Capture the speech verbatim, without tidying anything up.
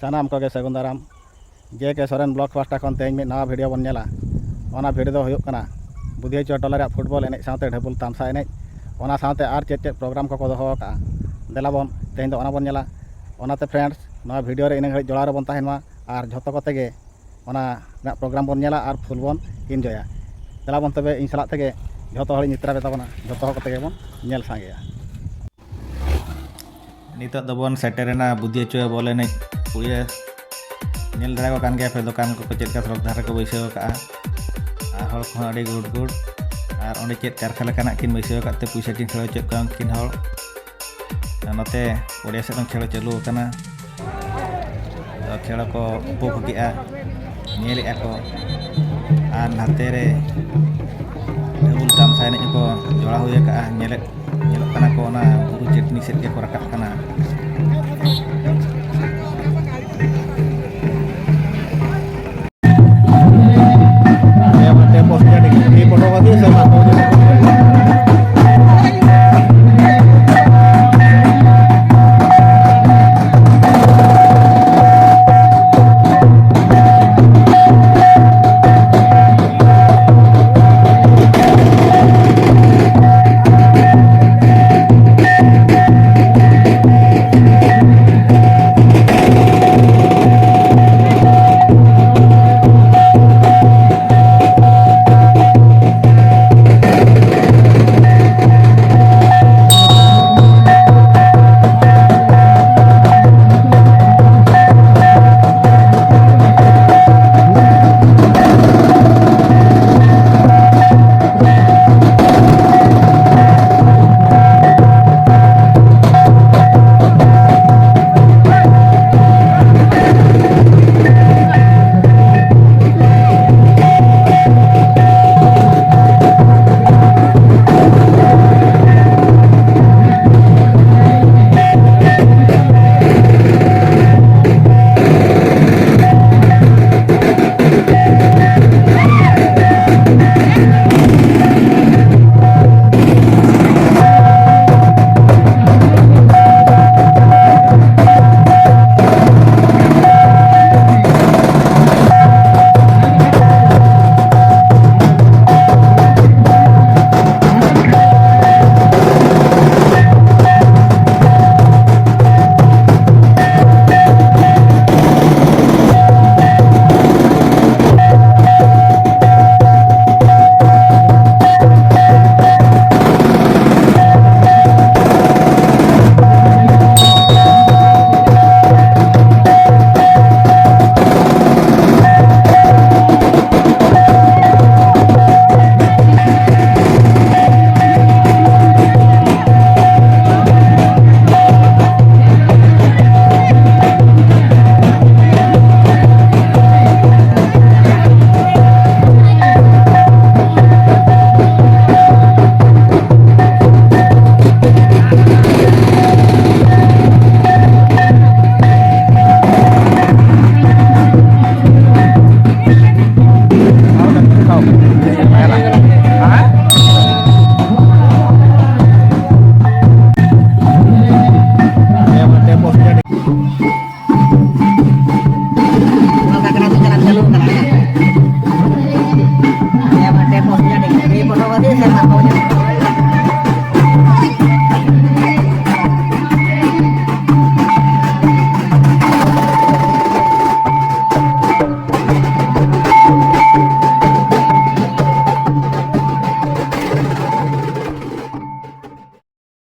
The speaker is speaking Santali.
ᱥᱟᱱᱟᱢ ᱠᱚᱜᱮ ᱥᱟᱹᱜᱩᱱ ᱫᱟᱨᱟᱢ᱾ ᱡᱮ ᱠᱮ ᱥᱚᱨᱮᱱ ᱵᱞᱚᱜᱽ ᱯᱟᱦᱴᱟ ᱠᱷᱚᱱ ᱛᱮᱦᱮᱧ ᱢᱤᱫ ᱱᱟᱣᱟ ᱵᱷᱤᱰᱤᱭᱳ ᱵᱚᱱ ᱧᱮᱞᱟ᱾ ᱚᱱᱟ ᱵᱷᱤᱰᱤᱭᱳ ᱫᱚ ᱦᱩᱭᱩᱜ ᱠᱟᱱᱟ ᱵᱩᱫᱷᱤᱭᱟᱹ ᱪᱩᱣᱟᱹ ᱴᱚᱞᱟ ᱨᱮᱭᱟᱜ ᱯᱷᱩᱴᱵᱚᱞ ᱮᱱᱮᱡ ᱥᱟᱶᱛᱮ ᱰᱷᱟᱹᱵᱩᱞ ᱛᱟᱢᱥᱟ ᱮᱱᱮᱡ, ᱚᱱᱟ ᱥᱟᱶᱛᱮ ᱟᱨ ᱪᱮᱫ ᱪᱮᱫ ᱯᱨᱳᱜᱨᱟᱢ ᱠᱚᱠᱚ ᱫᱚᱦᱚ ᱟᱠᱟᱫᱼᱟ᱾ ᱫᱮᱞᱟ ᱵᱚᱱ ᱛᱮᱦᱮᱧ ᱫᱚ ᱚᱱᱟ ᱵᱚᱱ ᱧᱮᱞᱟ᱾ ᱚᱱᱟᱛᱮ ᱯᱷᱨᱮᱱᱰᱥ, ᱱᱚᱣᱟ ᱵᱷᱤᱰᱤᱭᱳ ᱨᱮ ᱤᱱᱟᱹ ᱜᱷᱟᱹᱲᱤᱡ ᱡᱚᱲᱟᱣ ᱨᱮᱵᱚᱱ ᱛᱟᱦᱮᱱ ᱢᱟ ᱟᱨ ᱡᱷᱚᱛᱚ ᱠᱚᱛᱮ ᱜᱮ ᱚᱱᱟ ᱨᱮᱱᱟᱜ ᱯᱨᱳᱜᱨᱟᱢ ᱵᱚᱱ ᱧᱮᱞᱟ ᱟᱨ ᱯᱷᱩᱞ ᱵᱚᱱ ᱤᱱᱡᱚᱭᱟ᱾ ᱫᱮᱞᱟ ᱵᱚᱱ ᱛᱚᱵᱮ ᱤᱧ ᱥᱟᱞᱟᱜ ᱛᱮᱜᱮ ᱡᱷᱚᱛᱚ ᱦᱚᱲᱤᱧ ᱤᱫᱤ ᱛᱚᱨᱟ ᱯᱮ ᱛᱟᱵᱚᱱᱟ, ᱡᱷᱚᱛᱚ ᱦᱚᱲ ᱠᱚᱛᱮ ᱜᱮᱵᱚᱱ ᱧᱮᱞ ᱥᱟᱸᱜᱮᱭᱟ᱾ ᱱᱤᱛᱚᱜ ᱫᱚᱵᱚᱱ ᱥᱮᱴᱮᱨᱮᱱᱟ ᱵᱩᱫᱷᱤᱭᱟᱹ ᱪᱩᱣᱟᱹ ᱵᱚᱞ ᱮᱱᱮᱡ ᱯᱩᱲᱤᱭᱟᱹ᱾ ᱧᱮᱞ ᱫᱟᱲᱮᱭᱟᱠᱚ ᱠᱟᱱ ᱜᱮᱭᱟ ᱯᱮ, ᱫᱚᱠᱟᱱ ᱠᱚᱠᱚ ᱪᱮᱫ ᱞᱮᱠᱟ ᱥᱚᱲᱚᱠ ᱫᱷᱟᱨᱮ ᱠᱚ ᱵᱟᱹᱭᱥᱟᱹᱣ ᱟᱠᱟᱫᱼᱟ᱾ ᱟᱨ ᱦᱚᱲ ᱠᱚᱦᱚᱸ ᱟᱹᱰᱤ ᱜᱩᱰ ᱜᱩᱰ᱾ ᱟᱨ ᱚᱸᱰᱮ ᱪᱮᱫ ᱠᱟᱨᱠᱷᱟᱱᱟ ᱞᱮᱠᱟᱱᱟᱜ ᱠᱤᱱ ᱵᱟᱹᱭᱥᱟᱹᱣ ᱟᱠᱟᱫ ᱛᱮ ᱯᱩᱭᱥᱟᱹ ᱠᱤᱱ ᱠᱷᱮᱲᱚ ᱦᱚᱪᱚᱭᱮᱫ ᱠᱚᱣᱟ ᱩᱱᱠᱤᱱ ᱦᱚᱲ᱾ ᱟᱨ ᱱᱚᱛᱮ ᱯᱚᱲᱤᱭᱟ ᱥᱮᱫ ᱦᱚᱸ ᱠᱷᱮᱲᱚ ᱪᱟᱹᱞᱩ ᱟᱠᱟᱱᱟ᱾ ᱠᱷᱮᱲᱚ ᱠᱚ ᱩᱯᱚᱵᱷᱳᱜᱮᱜᱼᱟ, ᱧᱮᱞᱮᱜᱼᱟ ᱠᱚ᱾ ᱟᱨ ᱱᱟᱛᱮ ᱨᱮ ᱰᱷᱟᱹᱵᱩᱞ ᱛᱟᱢᱥᱟ ᱮᱱᱮᱡ ᱦᱚᱸᱠᱚ ᱡᱚᱲᱟᱣ ᱦᱩᱭ ᱟᱠᱟᱜᱼᱟ᱾ ᱧᱮᱞᱮᱫ, ᱧᱮᱞᱚᱜ ᱠᱟᱱᱟ ᱠᱚ ᱚᱱᱟ ᱵᱩᱨᱩ ᱪᱟᱹᱴᱱᱤ ᱥᱮᱫ ᱜᱮᱠᱚ ᱨᱟᱠᱟᱵ ᱠᱟᱱᱟ᱾